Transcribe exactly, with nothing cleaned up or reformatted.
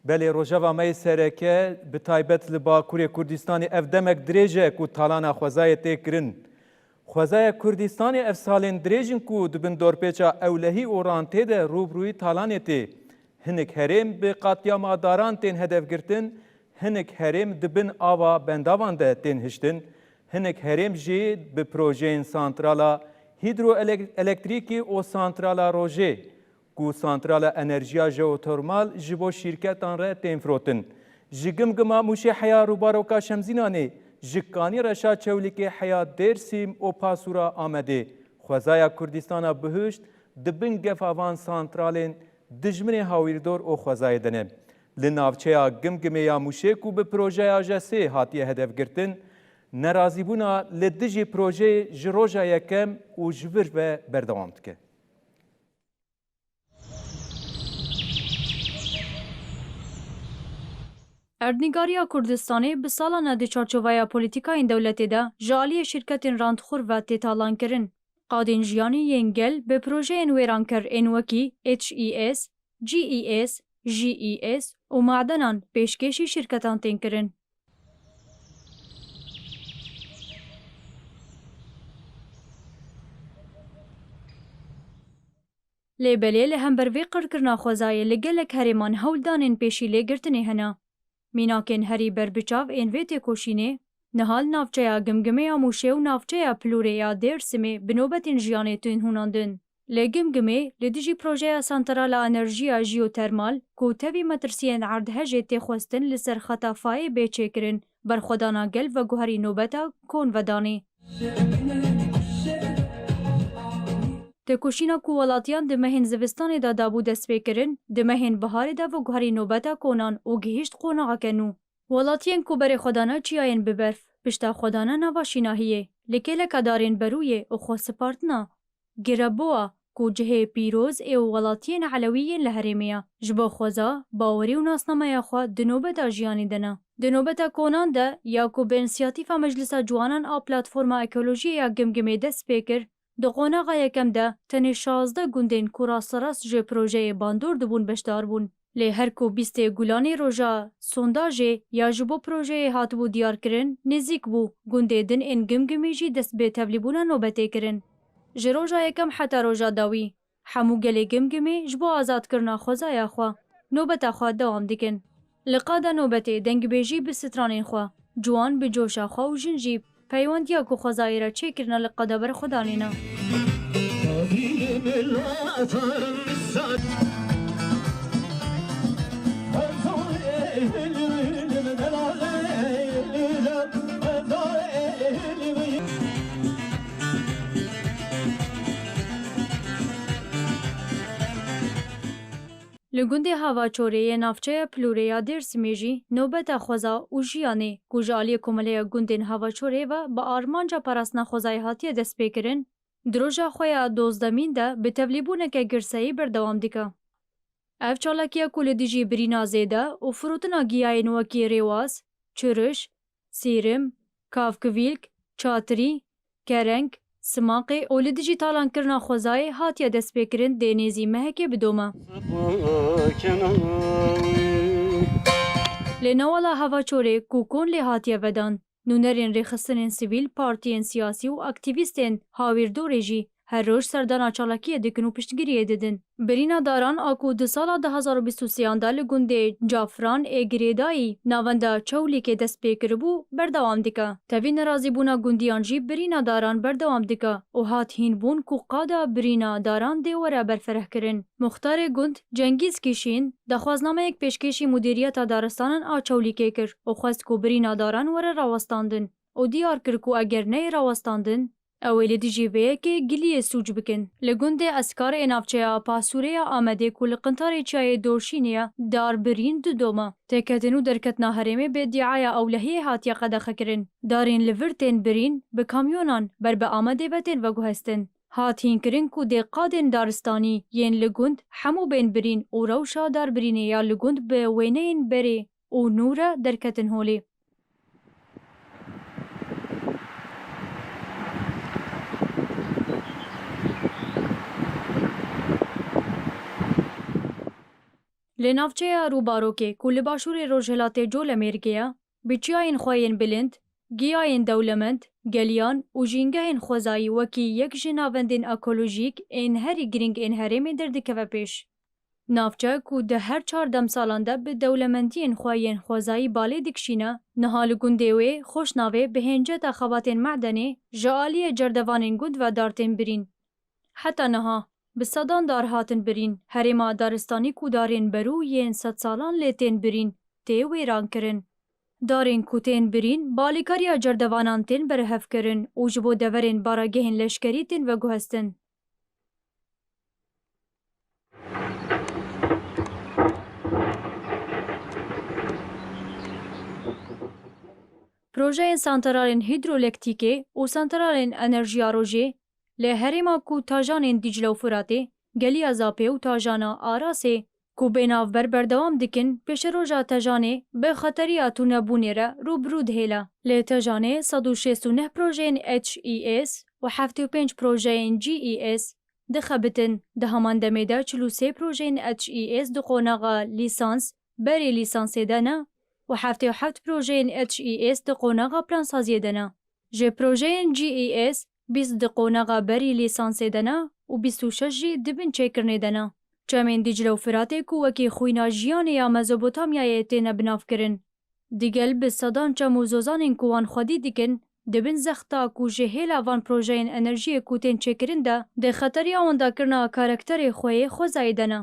Belê, rojeva me yê sereke, bi taybet li Bakurê Kurdistanê ev demek dirêj e ku talana xwezayê tê kirin. Xwezaya Kurdistanê ev salên dirêj in ku di bin dorpêça ewlehî û rantê de rû bi rûyî talanê tê. Hinek herêm bi qatliyama daran tên hedefgirtin, hinek herêm di bin ava bendavan de tên hiştin, hinek herêm jî bi projeyên santrala hîdroelek-, elektrîkî û santrala rojê, ku santrala enerjiya jeotermal ji bo şîrketan re tên firotin. Ji Gimgima Mûşê heya Rûbaroka Şemzînanê, ji Kanî Reşa Çewlîgê heya Dêrsim û Pasûra Amedê, xwezaya Kurdistana bihuşt di bin gefa van santralên dijminê hawîrdor û xwezayê de ne. Li navçeya Gimgimê ya Mûşê ku bi projeya J S hatiye hedefgirtin, nerazîbûna li dijî projeyê ji roja yekem û ji vir ve berdewam dike. Erdnîgariya Kurdistanê bi salan e di çarçoveya polîtîkayên dewletê de ji aliyê şîrketên rantxwir ve tê talankirin. Qadên jiyanî yên gel bi projeyên wêrankir ên wekî H E S, G E S, J E S û madenan pêşkêşî şîrketan tên kirin. Lê belê li hember vê qirkirina xwezayê li gelek herêman hewldanên pêşî lê girtinê hene. Mînakên herî berbiçav ên vê têkoşînê niha li navçeya Gimgimê ya Mûşê û navçeya Pilûrê ya Dêrsimê bi nobetên jiyanê tên hûnandin. Li Gimgimê li dijî projeya santrala enerjiya jeotermal ku tevî metirsiyên erdhejê tê xwestin li ser xeta fayê bê çêkirin, berxwedana gel veguherî nobeta kon vedanê. Têkoşîna ku welatiyan di mehên zivistanê de dabû destpêkirin, di mehên biharê de veguherî nobeta konan û gihîşt qonaxeke nû. Welatiyên ku berê xwe dane çiyayên bi berf, pişta xwe dane nava şînahiyê, li kêleka darên berûyê û xwespartina Girebowa ku cihê pîroz ê û welatiyên Elewî yên li herêmê ye, ji bo xweza, bawerî û nasnameya xwe di nobeta jiyanê de ne. Di nobeta konan de ya ku bi însiyatîfa Meclisa Ciwanan a Platforma Ekolojiyê ya Gimgimê dest pê kir, di qonaxa yekem de tenê şazdeh gundên ku rasterast ji projeyê bandor dibûn beşdar bûn. Lê her ku bîstê Gulanê roja sondajê ya ji bo projeyê hatibû diyarkirin nêzîk bû, gundê din ên Gimgimê jî dest bi tevlîbûna nobetê kirin. Ji roja yekem heta roja dawî, hemû gelê Gimgimê ji bo azadkirina xwezaya xwe nobeta xwe dewam dikin. Li qada nobetê dengbêjî bi stranên xwe, ciwan bi coşa xwe û jin jî peywendiya ku xwezayê re çêkirine li qada berxwedanê ne. Li gundê Havaçorê yê navçeya Pilûrê ya Dêrsimê jî nobeta xweza û jiyanê ku ji aliyê Komeleya Gundên Havaçorê ve bi armanca parastina xwezayê hatiye destpêkirin, di roja xwe ya dozdemîn de bi tevlîbûneke girseyî berdewam dike. Ev çalakiya ku li dijî birîna zêde û firotina giyayên wekî rêwaz, çiriş, sîrim, kavkivîlk, çatirî, kereng, simaqê û li dijî talankirina xwezayê hatiye destpêkirin dê nêzî mehekê bidome. Lê newala Havaçorê ku kon lê hatiye vedan, nûnerên rêxistinên sivîl, partiyên siyasî û aktîvîstên hawîrdorê jî her roj serdana çalakiyê dikin û piştgiriyê didin. Birîna daran a ku di sala du hazar û bîst û sêyan de li gundê Cafran ê Girêdayî navenda Çewlîgê dest pê kiribû, berdewam dike. Tevî nerazîbûna gundiyan jî birîna daran berdewam dike û hat hînbûn ku qada birîna daran dê were berfirehkirin. Muxtarê gund Cengîz Kîşîn daxwaznameyek pêşkêşî Mudîriyeta Daristanan a Çewlîgê kir û xwest ku birîna daran were rawestandin û diyar kir ku eger neyê rawestandin, ew ê li dijî vê yekê giliyê sûc bikin. Li gundê Eskar ê navçeya Pasûrê ya Amedê ku li qintarê çiyayê Dorşînê ye, dar birîn didome. Têketin û derketina herêmê bi îdîaya ewlehiyê hatiye qedexekirin. Darên li vir tên birîn bi kamyonan ber bi Amedê ve tên veguhestin. Hat hînkirin ku dê qadên daristanî yên li gund hemû bên birîn û rewşa darbirînê ya li gund bi wêneyên berê û nû re derketin holê. Li navçeya Rûbarokê ku li başûrê rojhilatê Colemêrgê ye, bi çiyayên xwe yên bilind, giyayên dewlemend, geliyan û jîngehên xwezayî wekî yek ji navendên ekolojîk ên herî girîng ên herêmê derdikeve pêş. Navçe ku di her çar demsalan de bi dewlemendiyên xwe yên xwezayî balê dikişîne, niha li gundê wê Xoşnavê bi hênceta xebatên medenê ji aliyê cerdevanên gund ve dar tên birîn. Heta niha bi sedan dar hatin birîn. Herêma Daristanî ku darên berû yên sedsalan lê tên birîn, tê wêrankirin. Darên ku tên birîn, balîkariya cerdevanan tên berhevkirin û ji bo deverên baragehên leşkerî tên veguhestin. Projeyên santralên hîdrolektîkê û santralên enerjiya rojê li herêma ku tajanên Dîcle û Firatê, Geliya Zapê û tajana Arasê ku bê navber berdewam dikin, pêşeroja tejanê bi xeteriya tunebûnê re rû bi rû dihêle. Li tejanê sed û şêst û neh projeyên H E S û heftê û pênc projeyên G E S dixebitin. Di heman demê de çil û sê projeyên H E S di qonaxa lîsans, berî lîsansê de ne û heftê û heft projeyên H E S di qonaxa plansaziyê de ne. Ji projeyên G E S bîst di qonaxa berî lîsansê de ne û bîst û şeş jî di bin çêkirinê de ne. Çemên Dîcle û Firatê ku wekî xwîna jiyanê ya Mezopotamyayê têne binavkirin. Digel bi sedan çem û zozanên ku wan xwedî dikin, di bin zexta ku ji hêla van projeyên enerjiyê ku tên çêkirin de, di xeteriya wendakirina karakterê xwe yê xwezayê de ne.